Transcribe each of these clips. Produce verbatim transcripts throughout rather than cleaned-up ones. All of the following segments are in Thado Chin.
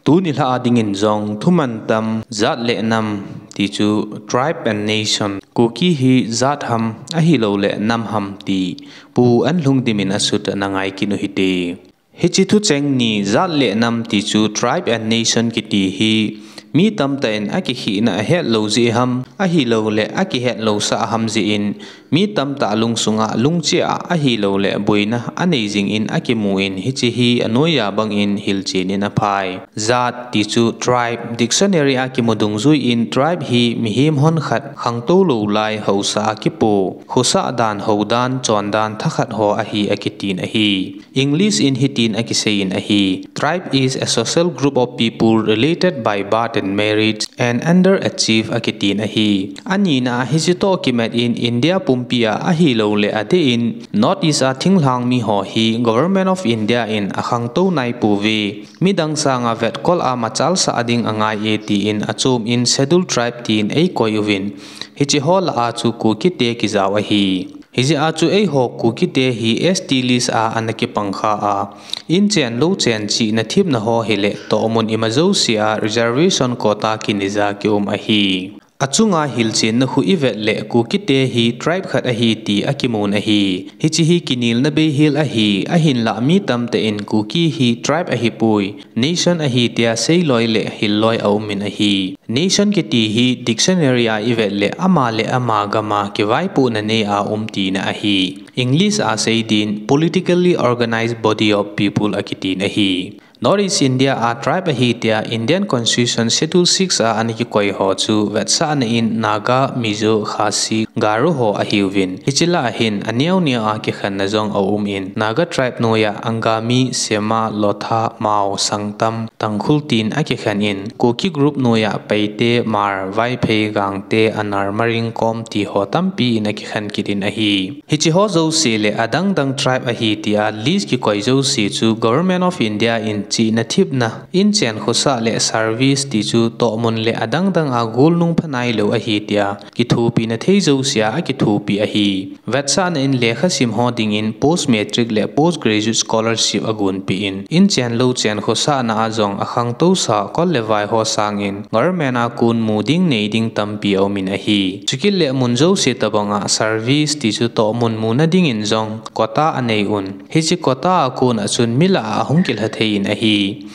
Tuni lha a dingin jong thuman tam jat le nam ti chu tribe and nation, Kuki hi jat ham ahilouleh nam ham ti pu an lhung dimin asut ana ngai kit u hite. Hiche thucheng ni jat le nam ti chu tribe and nation kiti hi mi tamtah in akikhihna ahet lou jeh ham ahilouleh akihet lousah ham jeh in mi tamtah lungsunga lungchia ahilouleh boina anei jingin akimun hiche hi anoiya bangin hilchen in aphai. Jat ti chu tribe, dictionary a kimu dungjuiyin tribe hi mihem honkhat khangtou lou lai haosa a kipo, khosah dan, houdan, chondan thakhat ho ahi akitin ahi. English in hitin akiseiyin ahi, tribe is a social group of people related by birth and marriage and under a chief akitin ahi. Anina a hiche toh kimat in India pumpi a ahilouleh adeh in North East a thinglhang mi ho hi Government of India in akhangtou naipouve, midang sanga vetkol a machalsah ding angai e tin achom in Scheduled Tribe tin eikoi uvin, hiche ho lah a chu Kukite kijao ahi. Hijeh a chu eiho Kukite hi S T list a ana kipangkha a, inchen louchen chihna thepna ho hileh tohmun ima jouse a reservation quota kineija kium ahi. Achunga hilchenna khu ivet leh Kukite hi tribe khat ahi ti akimun ahi. Hiche hi kinelna beihel ahi, ahinlah mi tamtah in Kuki hi tribe ahipoi, nation ahi tia seiloi leh hilloi aumin ahi. Nation kiti hi dictionary a ivet leh ama le ama gam a kivaipohna nei a um tina ahi. English a seidin politically organised body of people akitin ahi. North East India a tribe ahi tia Indian Constitution Schedule six a ana kikoi ho chu vetsahna in Naga, Mizo, Khasi, Garo ho ahiuvin. Hiche lah a hin aneo neo a kikhenna jong aumin, Naga tribe noiya Angami, Sema, Lotha, Mao, Sangtam, Tangkhul tin akikhen in, Kuki group noiya Paite, Hmar, Vaiphei, Gangte, Anar, Maring, Kom ti ho tampi in akikhen kit in ahi. Hiche ho jouse leh adang dang tribe ahi tia list kikoi jouse chu Government of India in chihna thepna, inchen khosah leh service ti chu tohmun leh adang dang a golnung pha nailou ahi tia kithopina thei jouse a akithopi ahi. Vetsahna in lekhasim ho dingin post matric leh post graduate scholarship agonpeh in, inchen louchen khosahna a jong akhangtousa kol le vai ho sangin government a kon mu ding nei ding tampi aumin ahi. Chukit leh mun jouse tobanga service ti chu tohmun muna dingin jong quota anei un. Hiche quota a kona chun mi lah a ahung kilha thei in ahi.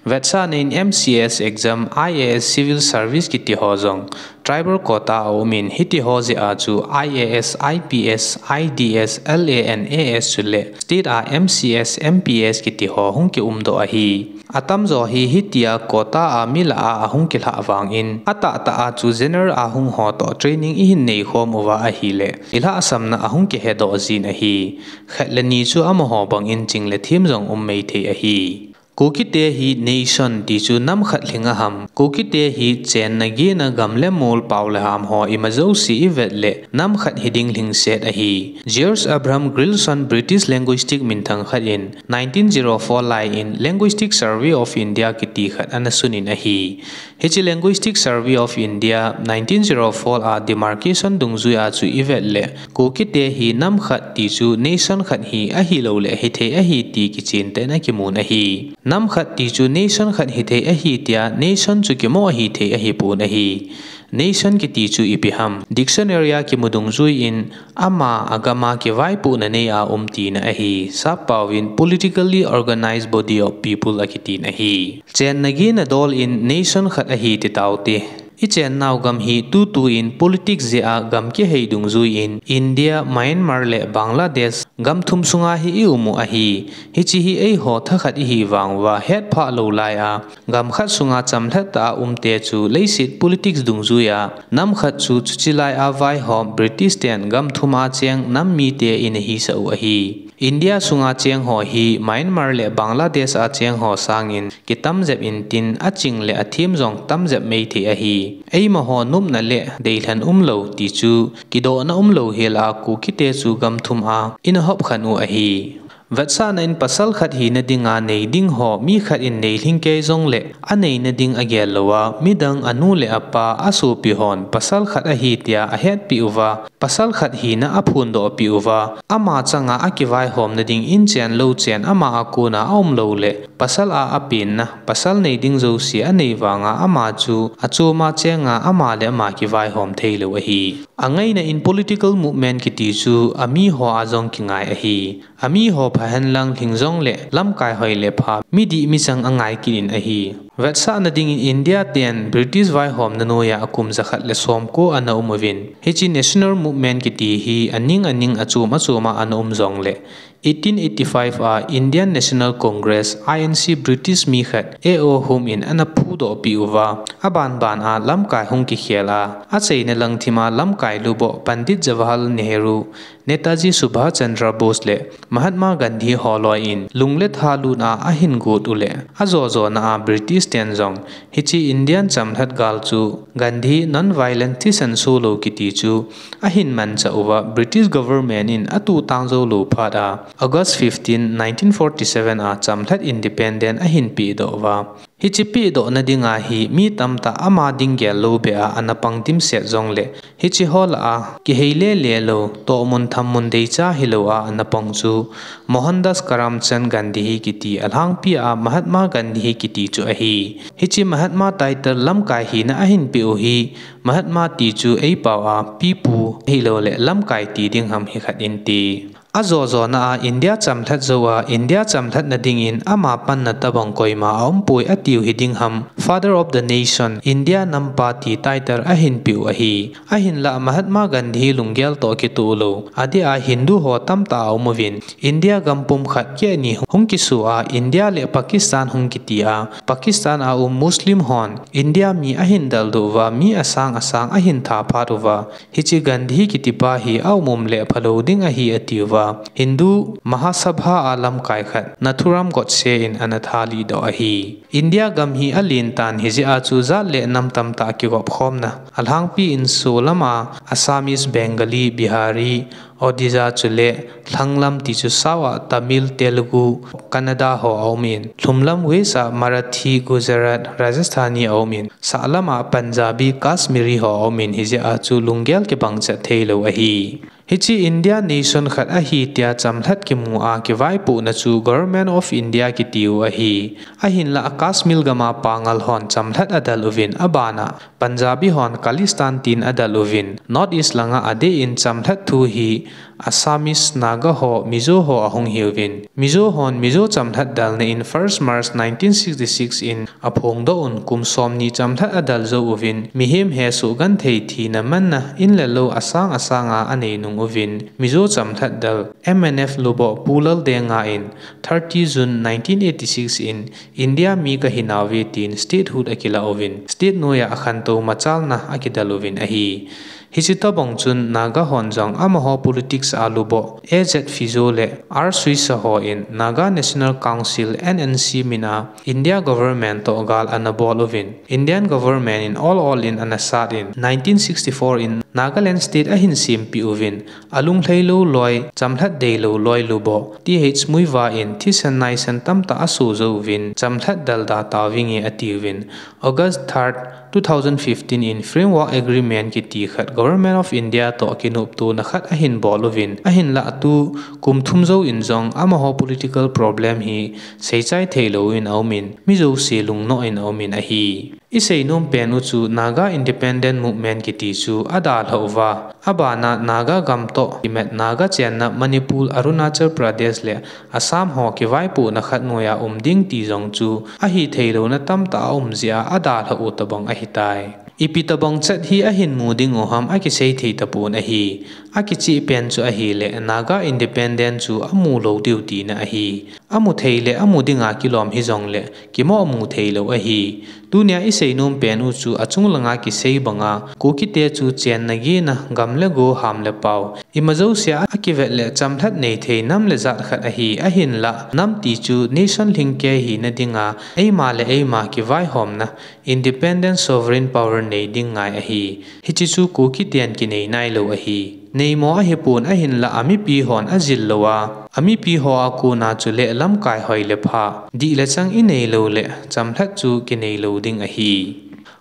Vetsahna in M C S exam, I A S, civil service kiti ho jong tribal quota aumin, hiti ho jeh a chu I A S, I P S, I D S, L A N A S chuleh state a M C S, M P S kiti ho hung kiumdoh ahi. Atamjo hi hitia quota a mi lah a ahung kilhah vangin, atahtah a chu general a hung ho toh training ihin neikhom uva ahileh, ilhahsamna ahung kihedoh jin ahi. Khat le ni chu amaho bangin ching le them jong um mei thei ahi. Kukite hi nation ti chu nam khat lhing a ham? Kukite hi chenna gena gam le mol pao le ham ho ima jouse ivet leh nam khat hiding lhingset ahi. George Abraham Grierson British linguistic minthang khat in nineteen zero four lai in Linguistic Survey of India kiti khat ana sunin ahi. Hiche Linguistic Survey of India nineteen zero four a demarcation dungjui a chu ivet leh, Kukite hi nam khat ti chu nation khat hi ahilouleh hithei ahi ti kichen tah in akimun ahi. Nam khat ti chu nation khat hithei ahi tia nation chu kimo ahithei ahipon ahi. Nation kiti chu ipi ham? Dictionary a kimu dungjui in ama agam a kivaipohna nei a um tina ahi. Sappaovin politically organised body of people akitin ahi. Chenna gena dol in nation khat ahi ti taute. Ichennau gam hi tutu in politics jeh a gam kihei dungjui in India, Myanmar le Bangladesh gam thum sunga hi ium u ahi. Hiche hi eiho thakhat ihi vang uva hetphah lou lai a, gam khat sunga chamlhat tah a umte chu leiset politics dungjui a nam khat chu chuche lai a vaihom British ten gam thum a cheng nam mite in ahisah u ahi. India sunga cheng ho hi Myanmar le Bangladesh a cheng ho sangin kitam jep intin aching le athem jong tam jep mei thei ahi. Eima ho nopna le deilhen umlou ti chu kidohna umlou hel a Kukite chu gam thum a ina hop khen u ahi. Vetsahna in pasal khat hina dinga nei ding ho mi khat in nei lhing kei jongleh aneina ding agel lou a, midang anu le apa asopi hon pasal khat ahi tia ahetpi uva, Pasal khat hina aphondoh peh uva, ama changa akivaihomna ding in chen lou chen ama a kona aum lou le, pasal a apenna, pasal nei ding jouse anei vanga ama chu achoma chenga ama le ama kivaihom theilou ahi. Angaina in political movement kiti chu amiho a jong kingai ahi. Amiho phahen lang lhing jongle lamkai hoi le pha, midih michang angai kit in ahi. Vetsahna dingin India ten British vaihomna noiya akum jakhat le somko ana um uvin. Hiche national movement kiti hi aning aning achom achoma ana um jongle, eighteen eighty-five a Indian National Congress, I N C, British mi khat A O Hume in ana phudoh peh uva, abanban a lamkai hung kikhel a, achaina lang thima lamkai luboh Pandit Jawaharlal Nehru, Netaji Subhas Chandra Bose le Mahatma Gandhi ho loi in lung le tha lut a ahin got u le, ajo jona a British ten jong hiche Indian chamlhat gal chu Gandhi non-violent thisan solou kiti chu ahin manchah uva, British government in atuh tang joulou phat a August fifteen, nineteen forty-seven a chamlhat independent ahin pehdoh uva. Hiche pehdohna dinga hi mi tamtah ama ding gel lou beh a ana pang dimset jongle, hiche ho lah a kihei lele lou, tohmun thammun deicha hilou a ana pang chu Mohandas Karamchand Gandhi kiti alhangpi a Mahatma Gandhi kiti chu ahi. Hiche Mahatma title lamkai hina ahin peh u hi Mahatma ti chu eipao a pipu hilou le lamkai ti ding ham hikhat inte. Ajo jona a India chamlhat jou a India chamlhatna dingin ama panna tobang koima aumpoi atiu hi ding ham, Father of the Nation, India nampa ti title ahin peh u ahi. Ahinlah Mahatma Gandhi lunggel toh kitoh lou, adeh a Hindu ho tamtah aum uvin, India gam pum khat keh ni hung kiso a India le Pakistan hung kiti a, Pakistan a um Muslim hon India mi ahin daldoh uva, mi asang asang ahin thaphat uva, hiche Gandhi kitipa hi aum um le phalou ding ahi atiuva, Hindu Mahasabha a lamkai khat Nathuram Godse in ana thalih doh ahi. India gam hi alen tan hijeh a chu jat le nam tamtah kigop khomna alhangpi in solam a Assamese, Bengali, Bihari, Odisha chule lhanglam ti chu sao a Tamil, Telugu, Kannada ho aumin, lhumlam west a Marathi, Gujarat, Rajasthani aumin, sahlam a Punjabi, Kashmiri ho aumin hijeh a chu lunggel kibang chet theilou ahi. Hiche India nation khat ahi tia chamlhat kimu a kivaipohna chu Government of India kitiu ahi. Ahinlah Kashmir gam a Pangal hon chamlhat adal uvin abana Punjabi hon Khalistan tin adal uvin, North East langa adeh in chamlhat thu hi Assamese, Naga ho, Mizo ho ahung hiuvin. Mizo hon Mizo chamlhat dalna in first March nineteen sixty-six in aphongdoh un kum somni chamlhat adal jou uvin, mihem hesoh genthei thina manna in le lou asang asang a anei nung uvin, Mizo chamlhat dal M N F luboh Pu Laldenga in thirty June nineteen eighty-six in India mi kahinauve tin statehood akilah uvin, state noiya akhantou machalna akidal uvin ahi. Hiche tobang chun Naga hon jong amaho politics a luboh A Z Fijo le R Suisa ho in Naga National Council, N N C, min a India government toh gal ana bol uvin, Indian government in ol ol in ana sat in, nineteen sixty-four in Nagaland state ahin sempeh uvin, alunglhai lou loi, chamlhat deilou loi luboh T H Muivah in thisan naisan tamtah aso jouvin, chamlhat dalda tauvinge atiuvin, August third, two thousand fifteen in Framework Agreement kiti khat Government of India toh kinoptona khat ahin bol uvin, ahinlah tu kum thum jou in jong amaho political problem hi seichai theilou in aumin, mi jouse lungnoh in aumin ahi. Isei nom pen u chu Naga Independent Movement kiti chu adalhah uva, abana Naga gam toh kimat Naga chenna Manipur, Arunachal Pradesh le Assam ho kivaipohna khat noiya um ding ti jong chu ahi theilouna tamtah aum jeh a adalhah u tobang ahitai. Ipi tobang chet hi ahin mu ding u ham akisei thei tapon ahi. Akicheh pen chu ahile Naga Independent chu amu lou diu tina ahi. Amu thei le amu dinga kilom hijongle kimoh mu theilou ahi. Tunia isei nom pen u chu achung langa kisei banga Kukite chu chenna gena gam le go ham le pao, ima jousea akivet le chamlhat nei thei nam le jat khat ahi, ahinlah nam ti chu nation lhingkei hina dinga eima le eima kivaihomna independent sovereign power nei ding ngai ahi. Hiche chu Kukiten kinei nailou ahi. Neimo ahipon ahinlah amipi hon ajil louva, amipi ho a kona chule lamkai hoi le pha, dih le chang inei lou le chamlhat chu kinei lou ding ahi.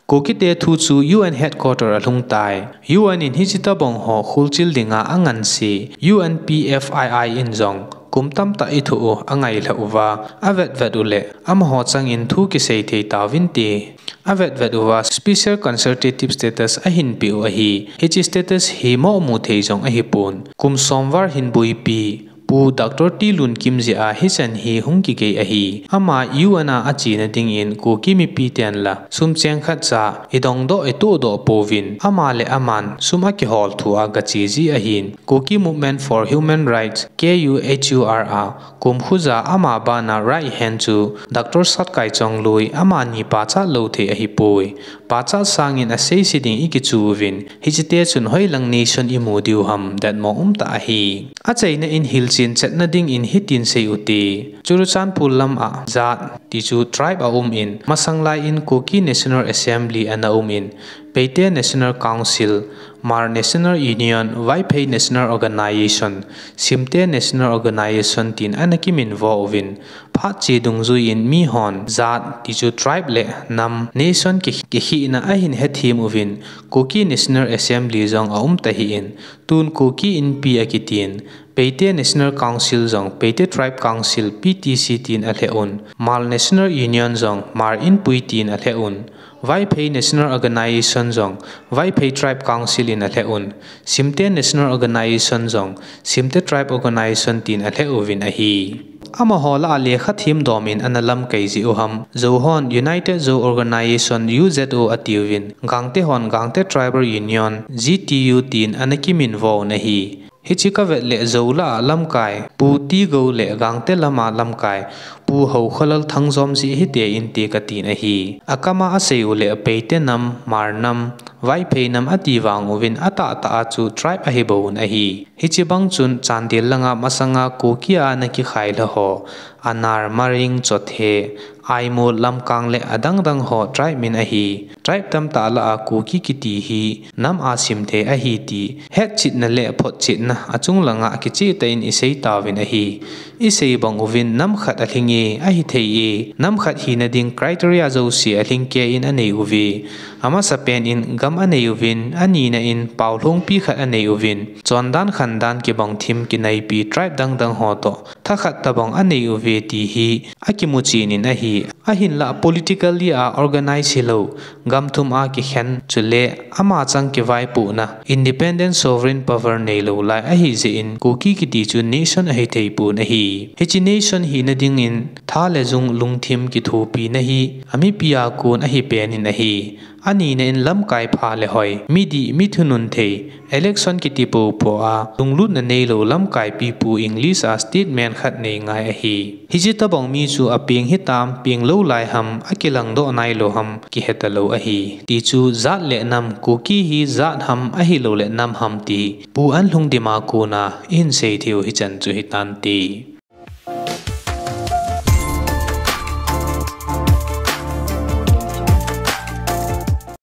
Kukite thu chu U N headquarter alhung tai. U N in hiche tobang ho khulchil dinga anganse U N P F I I in jong kum tamtah ithoh u angailhah uva, avetvet uleh amaho changin thu kisei thei tauvinte. Avetvet uva special consultative status ahinpeh u ahi. Hiche status hi moh mu thei jong ahipon. Kum som val hin boipi Pu Doctor T Lunkim jeh a hichan hi hung kigei ahi. Ama U N a achena dingin Kuki mipi tenla sumcheng khatcha idongdoh itohdoh pouvin, ama le aman sum akihol thu a gache ji ahin. Kuki Movement for Human Rights, K U H U R a kum khuja ama bana right hand chu Doctor Satkai Chongloi, amani pachat lou thei ahipoi. Pachat sangin aseise ding ikichu uvin, hichete chun hoilang nation imu diu ham, detmo umtah ahi. Achaina in hilchen chetna dingin hitin sei ute. Churachandpur lam a jat ti chu tribe aumin, masang lai in Kuki National Assembly ana umin, Paite National Council, Hmar National Union, Vaiphei National Organization, Simte National Organization tin ana kiminvo uvin, phat che dungjuiyin mihon jat ti chu tribe le nam, nation ki, kikhehna ahin hethem uvin, Kuki National Assembly jong aum tahih in, tun Kuki Inpi akitin, Paite National Council jong Paite Tribe Council, P T C tin alheh un, Hmar National Union jong Hmar Inpui tin alheh un, Vaiphei National Organization jong Vaiphei Tribe Council in alheh un, Simte National Organization jong Simte Tribe Organization tin alheh uvin ahi. Amaho lah a lekha themdomin ana lamkai jeh u ham, Zo hon United Zo Organization, U Z O atiuvin, Gangte hon Gangte Tribal Union, G T U tin ana kiminvo un ahi. Hiche kavet leh Zo lah a lamkai Pu Tigou le Gangte lam a lamkai Pu Haokholal thangjom jeh hite inte katin ahi. Akam a asei uleh Paite nam, Hmar nam, Vaiphei nam ati vang uvin, atahtah a chu tribe ahibou un ahi. Hiche bang chun Chandel langa masanga Kuki a ana kikhailha ho, Anar, Maring, Chothe, Aimol, Lamkang le adangdang ho tribe min ahi. Tribe tamtah lah a Kuki kiti hi nam a simthei ahi ti hetchetna le photchetna achung langa kichehtah in isei tauvin ahi. Isei bang uvin, nam khat alhinge, ahithei e, nam khat hina ding criteria jouse alhingkei in anei uve. Amasapen in gam anei uvin, anina in paolhungpi khat anei uvin, chondan khandan kibang thim kinaipi tribe dangdang ho toh thakhat tobang anei uve ti hi akimuchen in ahi. Ahinlah politically a organize hilou, gam thum a kikhen chule ama chang kivaipohna, independent sovereign power neilou lai ahijeh in Kuki kiti chu nation ahithei pon ahi. Hiche nation hina dingin tha le jung lungthim kithopina hi amipi a kon ahipen in ahi. Anina in lamkai pha le hoi, midih mithunun thei, election kiti poupou a lunglutna neilou lamkai pipu English a statement khat nei ngai ahi. Hiche tobang mi chu apeng hitam, penglou lai ham, akilangdoh nailou ham, kihetalou ahi. Ti chu jat le nam, Kuki hi jat ham ahilouleh nam ham ti Pu Anlhungdim a kona ihin sei theiu hichan chu hitante.